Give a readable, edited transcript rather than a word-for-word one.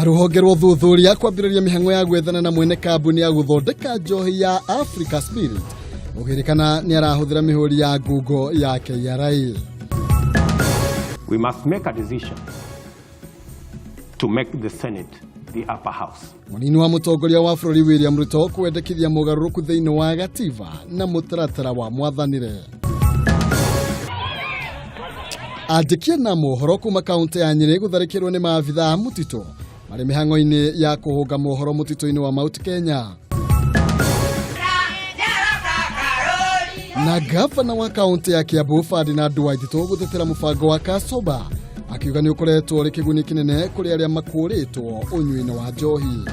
Rũhonge rwa ũthuthuria kwambĩrĩria mĩhang'o ya gwethana na mwene kambuni ya gũthondeka njohi ya Africa Spirit ũgĩrĩkana nĩ arahũthĩra mĩhũri ya ngungo ya KRA. We must make a decision to make the Senate the upper house. Mũnini wa mũtongoria wa bũrũri William Ruto kwendekithia mogarũrũku thĩinĩ wa gatiba na mũtaratara wa mwathanĩre. Andĩki na mohoro kuma kaunti ya Nyĩrĩ gũtharĩkĩrwo nĩ maabitha a mũtitũ marĩ mĩhang'o-inĩ ya kũhũnga mohoro mũtitũ-inĩ wa Mount Kenya. Na gavana wa kaunti ya Kiambu Ferdinand Waititũ gũtetera mũbango wa Kasoba akiuga nĩ ũkoretwo ũrĩ kĩguni kĩnene kũrĩ arĩa makũrĩtwo ũnyui-inĩ wa njohi.